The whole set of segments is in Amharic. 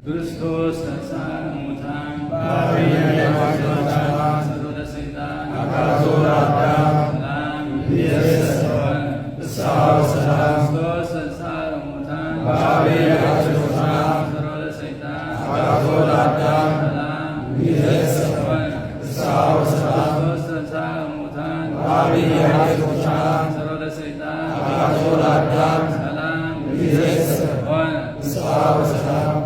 ክርስቶስ ተንሥአ እሙታን በዐቢይ ኃይል አሰሮ ለሰይጣን አግዓዞ ለአዳም ሰላም ይእዜሰ ኮነ። ፍስሐ ወሰላም። ክርስቶስ ተንሥአ እሙታን በዐቢይ ኃይል አሰሮ ለሰይጣን አግዓዞ ለአዳም ሰላም ይእዜሰ ኮነ። ፍስሐ ወሰላም። ክርስቶስ ተንሥአ እሙታን በዐቢይ ኃይል አሰሮ ለሰይጣን አግዓዞ ለአዳም ሰላም ይእዜሰ ኮነ። ፍስሐ ወሰላም።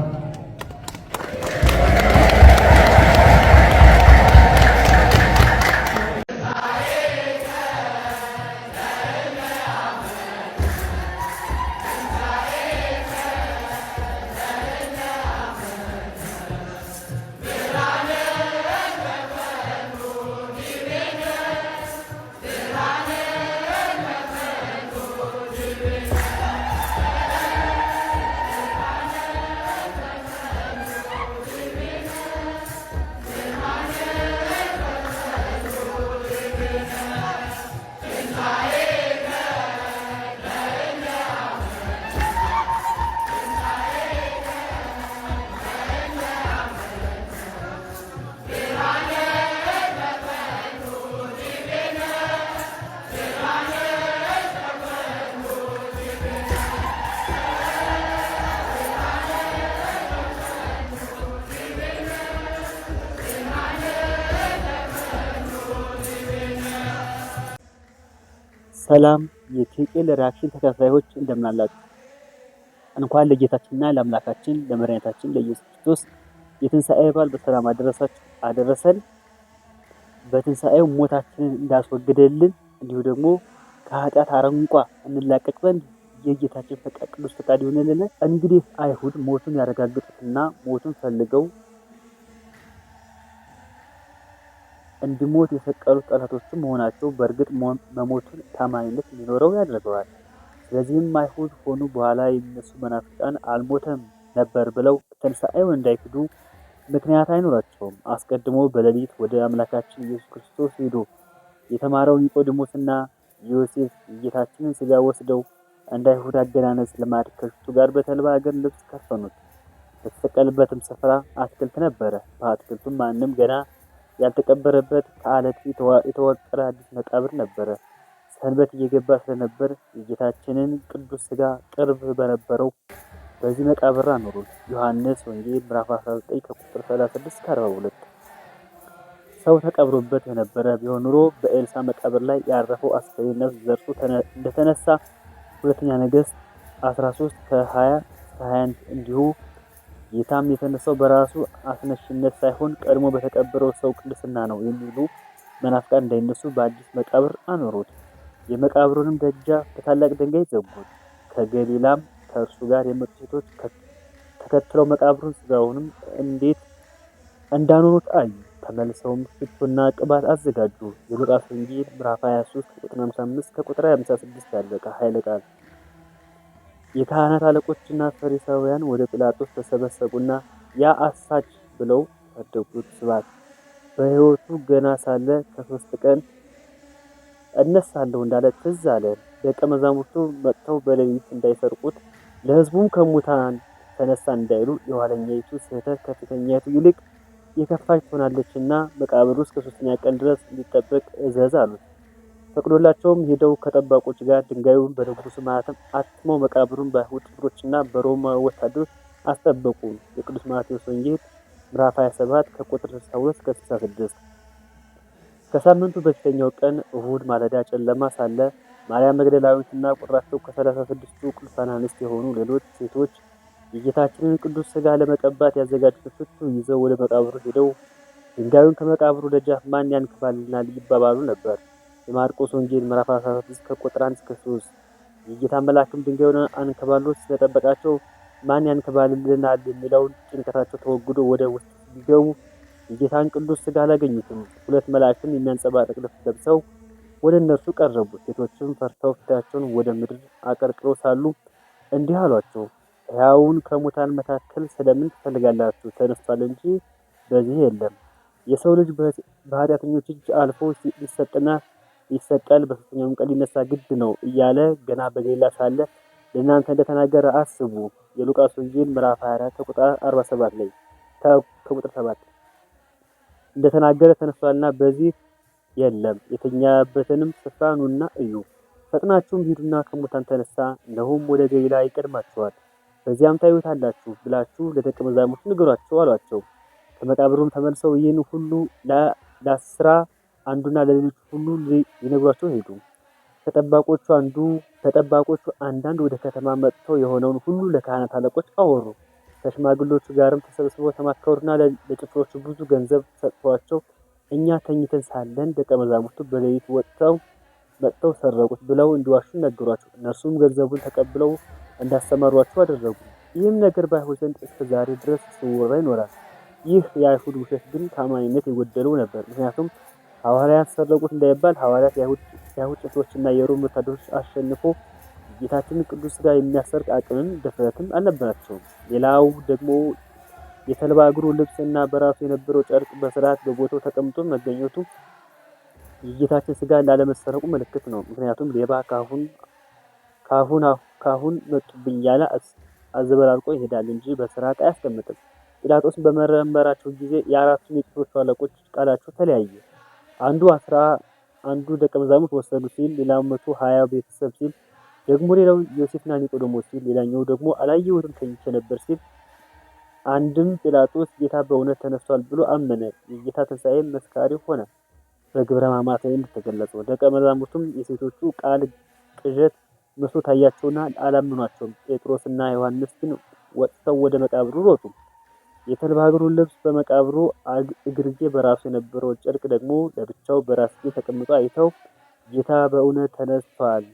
ሰላም የቴቄል reaction ተከታታዮች፣ እንደምን አላችሁ? እንኳን ለጌታችንና ለአምላካችን ለመድኃኒታችን ለኢየሱስ ክርስቶስ የትንሣኤ በዓል በሰላም አደረሳችሁ አደረሰን። በትንሣኤው ሞታችንን እንዳስወገደልን እንዲሁ ደግሞ ከኃጢአት አረንቋ እንላቀቅ ዘንድ የጌታችን ፈቃድ ቅዱስ ፈቃድ ይሆንልን። እንግዲህ አይሁድ ሞቱን ያረጋግጡትና ሞቱን ፈልገው እንዲሞት የሰቀሉት ጠላቶቹ መሆናቸው በእርግጥ መሞቱን ታማኝነት እንዲኖረው ያደርገዋል። ስለዚህም አይሁድ ሆኑ በኋላ የሚነሱ መናፍቃን አልሞተም ነበር ብለው ትንሣኤውን እንዳይክዱ ምክንያት አይኖራቸውም። አስቀድሞ በሌሊት ወደ አምላካችን ኢየሱስ ክርስቶስ ሄዶ የተማረው ኒቆዲሞስና ዮሴፍ የጌታችንን ሥጋ ወስደው እንደ አይሁድ አገናነዝ ልማድ ከሽቱ ጋር በተልባ እግር ልብስ ከፈኑት። በተሰቀለበትም ስፍራ አትክልት ነበረ። በአትክልቱም ማንም ገና ያልተቀበረበት ከዓለት የተወቀረ አዲስ መቃብር ነበረ። ሰንበት እየገባ ስለነበር የጌታችንን ቅዱስ ሥጋ ቅርብ በነበረው በዚህ መቃብር አኖሩት። ዮሐንስ ወንጌል ምዕራፍ 19 ከቁጥር 36 እስከ 42። ሰው ተቀብሮበት የነበረ ቢሆን ኖሮ በኤልሳዕ መቃብር ላይ ያረፈው አስከሬን ነፍስ ዘርቶ እንደተነሳ ሁለተኛ ነገሥት 13 ከ20 እስከ 21፣ እንዲሁ ጌታም የተነሳው በራሱ አስነሽነት ሳይሆን ቀድሞ በተቀበረው ሰው ቅድስና ነው የሚሉ መናፍቃን እንዳይነሱ በአዲስ መቃብር አኖሩት። የመቃብሩንም ደጃፍ በታላቅ ድንጋይ ዘጉት። ከገሊላም ከእርሱ ጋር የመጡ ሴቶች ተከትለው መቃብሩን ሥጋውንም እንዴት እንዳኖሩት አዩ። ተመልሰውም ሽቱና ቅባት አዘጋጁ። የሉቃስ ወንጌል ምዕራፍ 23 ከቁጥር 55 ከቁጥር 56 ያለ ኃይለ ቃል። የካህናት አለቆችና ፈሪሳውያን ወደ ጲላጦስ ተሰበሰቡና ያ አሳች ብለው ያሳደጉት ስባት በሕይወቱ ገና ሳለ ከሦስት ቀን እነሳለሁ እንዳለ ትዝ አለ። ደቀ መዛሙርቱ መጥተው በሌሊት እንዳይሰርቁት ለሕዝቡም ከሙታን ተነሳ እንዳይሉ የኋለኛይቱ ስህተት ከፊተኛይቱ ይልቅ የከፋች ትሆናለችና መቃብሩ እስከ ሦስተኛ ቀን ድረስ እንዲጠበቅ እዘዝ አሉት። ፈቅዶላቸውም ሄደው ከጠባቆች ጋር ድንጋዩን በንጉሡ ማኅተም አትመው መቃብሩን በአይሁድ ጭፍሮችና በሮማ ወታደሮች አስጠበቁ። የቅዱስ ማቴዎስ ወንጌል ምዕራፍ 27 ከቁጥር 62 እስከ 66። ከሳምንቱ በፊተኛው ቀን እሁድ ማለዳ ጨለማ ሳለ ማርያም መግደላዊትና ቁጥራቸው ከ36ቱ ቅዱሳን አንስት የሆኑ ሌሎች ሴቶች የጌታችንን ቅዱስ ሥጋ ለመቀባት ያዘጋጁትን ሽቱ ይዘው ወደ መቃብሩ ሄደው ድንጋዩን ከመቃብሩ ደጃፍ ማን ያንከባልልናል ይባባሉ ነበር። የማርቆስ ወንጌል ምዕራፍ 16 ከቁጥር 1 እስከ 3። የጌታ መልአክም ድንጋዩን አንከባሎ ስለጠበቃቸው ማን ያንከባልልናል የሚለውን ጭንቀታቸው ተወግዶ ወደ ውስጥ ቢገቡ የጌታን ቅዱስ ሥጋ አላገኙትም። ሁለት መላእክትም የሚያንጸባርቅ ልብስ ለብሰው ወደ እነርሱ ቀረቡ። ሴቶችም ፈርተው ፊታቸውን ወደ ምድር አቀርቅረው ሳሉ እንዲህ አሏቸው፣ ሕያውን ከሙታን መካከል ስለምን ትፈልጋላችሁ? ተነስቷል እንጂ በዚህ የለም። የሰው ልጅ በኃጢአተኞች እጅ አልፎ ሊሰጥና ሊሰቀል በሦስተኛውም ቀን ሊነሳ ግድ ነው እያለ ገና በገሊላ ሳለ ለእናንተ እንደተናገረ አስቡ። የሉቃስ ወንጌል ምዕራፍ 24 ከቁጥር 47 ላይ ከቁጥር 7 እንደተናገረ ተነስቷልና በዚህ የለም። የተኛበትንም ስፍራ ኑና እዩ። ፈጥናችሁም ሂዱና ከሙታን ተነሳ፣ እነሆም ወደ ገሊላ ይቀድማችኋል፣ በዚያም ታዩታላችሁ ብላችሁ ለደቀ መዛሙርቱ ንገሯቸው አሏቸው። ከመቃብሩም ተመልሰው ይህን ሁሉ ለአስራ አንዱና ለሌሎች ሁሉ ሊነግሯቸው ሄዱ። ከጠባቆቹ አንዱ ከጠባቆቹ አንዳንድ ወደ ከተማ መጥተው የሆነውን ሁሉ ለካህናት አለቆች አወሩ። ከሽማግሎቹ ጋርም ተሰብስበው ተማከሩና ለጭፍሮቹ ብዙ ገንዘብ ሰጥተዋቸው እኛ ተኝተን ሳለን ደቀ መዛሙርቱ በሌሊት ወጥተው መጥተው ሰረቁት ብለው እንዲዋሹ ነገሯቸው። እነርሱም ገንዘቡን ተቀብለው እንዳሰማሯቸው አደረጉ። ይህም ነገር በአይሁድ ዘንድ እስከ ዛሬ ድረስ ሲወራ ይኖራል። ይህ የአይሁድ ውሸት ግን ታማኝነት የጎደለው ነበር። ምክንያቱም ሐዋርያት ሰረቁት እንዳይባል ሐዋርያት የአይሁድ ጭፍሮችና የሮም ወታደሮች አሸንፎ የጌታችንን ቅዱስ ሥጋ የሚያሰርቅ አቅምም ድፍረትም አልነበራቸውም። ሌላው ደግሞ የተልባ እግሩ ልብስ እና በራሱ የነበረው ጨርቅ በስርዓት በቦታው ተቀምጦ መገኘቱ የጌታችን ሥጋ ላለመሰረቁ ምልክት ነው። ምክንያቱም ሌባ ካሁን ካሁን ካሁን መጡብኝ እያለ አዘበራርቆ ይሄዳል እንጂ በስርዓት አያስቀምጥም። ጲላጦስ በመረመራቸው ጊዜ የአራቱም የጭፍሮቹ አለቆች ቃላቸው ተለያየ። አንዱ 11ዱ ደቀ መዛሙርት ወሰዱ ሲል፣ ሌላው 120 ቤተሰብ ሲል፣ ደግሞ ሌላው ዮሴፍና ኒቆዲሞስ ሲል፣ ሌላኛው ደግሞ አላየሁትም ተኝቼ ነበር ሲል፣ አንድም ጲላጦስ ጌታ በእውነት ተነስቷል ብሎ አመነ። የጌታ ትንሣኤ መስካሪ ሆነ። በግብረ ሕማማት ላይ እንደተገለጸው ደቀ መዛሙርቱም የሴቶቹ ቃል ቅዠት መስሎ ታያቸውና አላመኗቸውም። ጴጥሮስና ዮሐንስ ግን ወጥተው ወደ መቃብሩ ሮጡ። የተልባ እግሩን ልብስ በመቃብሩ እግርጌ በራሱ የነበረው ጨርቅ ደግሞ ለብቻው በራስጌ ተቀምጦ አይተው ጌታ በእውነት ተነስቷል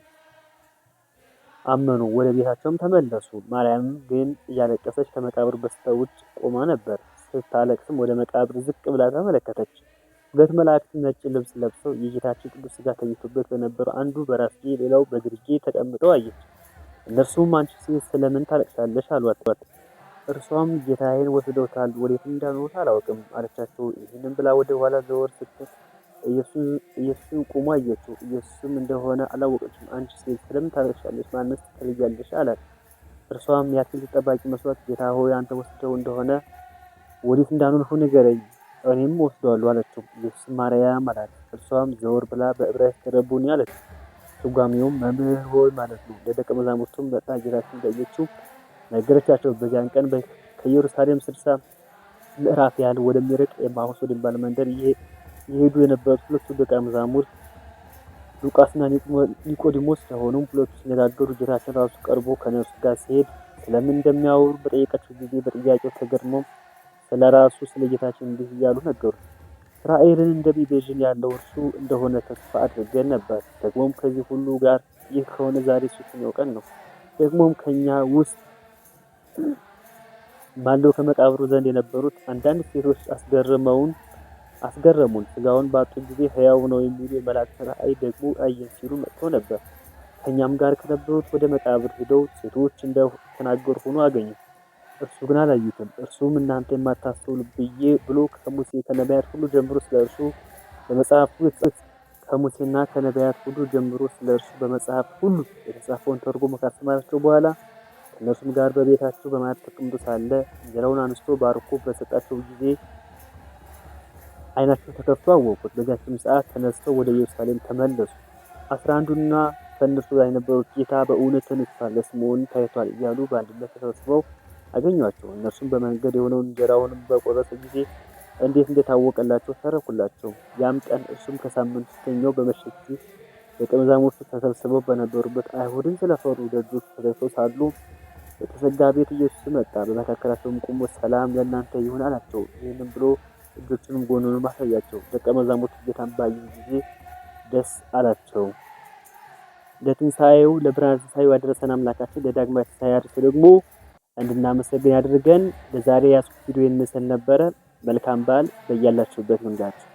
አመኑ። ወደ ቤታቸውም ተመለሱ። ማርያም ግን እያለቀሰች ከመቃብሩ በስተውጭ ቆማ ነበር። ስታለቅስም ወደ መቃብር ዝቅ ብላ ተመለከተች። ሁለት መላእክት ነጭ ልብስ ለብሰው የጌታችን ቅዱስ ሥጋ ተኝቶበት በነበረው አንዱ በራስጌ ሌላው በግርጌ ተቀምጠው አየች። እነርሱም አንቺ ሴት ስለምን ታለቅሻለሽ? አሏት። እርሷም ጌታዬን ወስደውታል፣ ወዴትም እንዳኖሩት አላውቅም አለቻቸው። ይህንም ብላ ወደ ኋላ ዘወር ስትል ኢየሱስን ቆሞ አየችው። ኢየሱስም እንደሆነ አላወቀችም። አንቺ ሴት ስለምን ታለቅሻለሽ? ማንስ ትፈልጊያለሽ? አላት። እርሷም የአትክልት ጠባቂ መስሏት ጌታ ሆይ አንተ ወስደው እንደሆነ ወዴት እንዳኖርሁ ንገረኝ፣ እኔም ወስደዋለሁ አለችው። ኢየሱስም ማርያም አላት። እርሷም ዘወር ብላ በዕብራይስጥ ረቡኒ አለችው። ትርጓሜውም መምህር ሆይ ማለት ነው። ለደቀ መዛሙርቱም መጥታ ጌታችን እንዳየችው ነገረቻቸው። በዚያን ቀን ከኢየሩሳሌም 60 ምዕራፍ ያህል ወደሚርቅ ኤማሁስ ወደሚባል መንደር ይሄዱ የነበሩት ሁለቱ ደቀ መዛሙርት ሉቃስና ኒቆዲሞስ ሲሆኑ ሁለቱ ሲነጋገሩ ጌታችን ራሱ ቀርቦ ከነርሱ ጋር ሲሄድ ስለምን እንደሚያወሩ በጠየቃቸው ጊዜ በጥያቄው ተገርመው ስለ ራሱ ስለ ጌታችን እንዲህ እያሉ ነገሩት። እስራኤልን እንደሚቤዥን ያለው እርሱ እንደሆነ ተስፋ አድርገን ነበር። ደግሞም ከዚህ ሁሉ ጋር ይህ ከሆነ ዛሬ ሦስተኛው ቀን ነው። ደግሞም ከኛ ውስጥ ባለው ከመቃብሩ ዘንድ የነበሩት አንዳንድ ሴቶች አስገረሙን። ሥጋውን ባጡ ጊዜ ሕያው ነው የሚሉ የመላእክት ራእይ ደግሞ አየን ሲሉ መጥተው ነበር። ከእኛም ጋር ከነበሩት ወደ መቃብር ሄደው ሴቶች እንደተናገሩ ሆኖ አገኙ። እርሱ ግን አላዩትም። እርሱም እናንተ የማታስተውሉ ብዬ ብሎ ከሙሴ ከነቢያት ሁሉ ጀምሮ ስለ እርሱ በመጽሐፍ ከሙሴና ከነቢያት ሁሉ ጀምሮ ስለ እርሱ በመጽሐፍ ሁሉ የተጻፈውን ተርጉሞ ካስተማራቸው በኋላ ከእነርሱም ጋር በቤታቸው በማዕድ ተቀምጦ ሳለ እንጀራውን አንስቶ ባርኮ በሰጣቸው ጊዜ ዓይናቸው ተከፍቶ አወቁት። በዚያችም ሰዓት ተነስተው ወደ ኢየሩሳሌም ተመለሱ። 11ዱና ከእነርሱ ጋር የነበሩት ጌታ በእውነት ተነስቷል፣ ለስምዖን ታይቷል እያሉ በአንድነት ተሰብስበው አገኟቸው። እነርሱም በመንገድ የሆነውን እንጀራውንም በቆረሰ ጊዜ እንዴት እንደታወቀላቸው ተረኩላቸው። ያም ቀን እርሱም ከሳምንቱ ሰኞ በመሸ ጊዜ ደቀ መዛሙርቱ ተሰብስበው በነበሩበት አይሁድን ስለፈሩ ደጆቹ ተዘግተው ሳሉ በተዘጋ ቤት ኢየሱስ መጣ። በመካከላቸውም ቆሞ ሰላም ለእናንተ ይሁን አላቸው። ይህንም ብሎ እጆቹንም ጎኑንም አሳያቸው። ደቀ መዛሙርቱ ጌታን ባዩ ጊዜ ደስ አላቸው። ለትንሣኤው ለብርሃነ ትንሣኤው ያደረሰን አምላካችን ለዳግማዊ ትንሣኤ አድርሶ ደግሞ እንድናመሰግን ያድርገን። ለዛሬ ያስኩት ቪዲዮ ይመስል ነበረ። መልካም በዓል በያላችሁበት መንጋችሁ።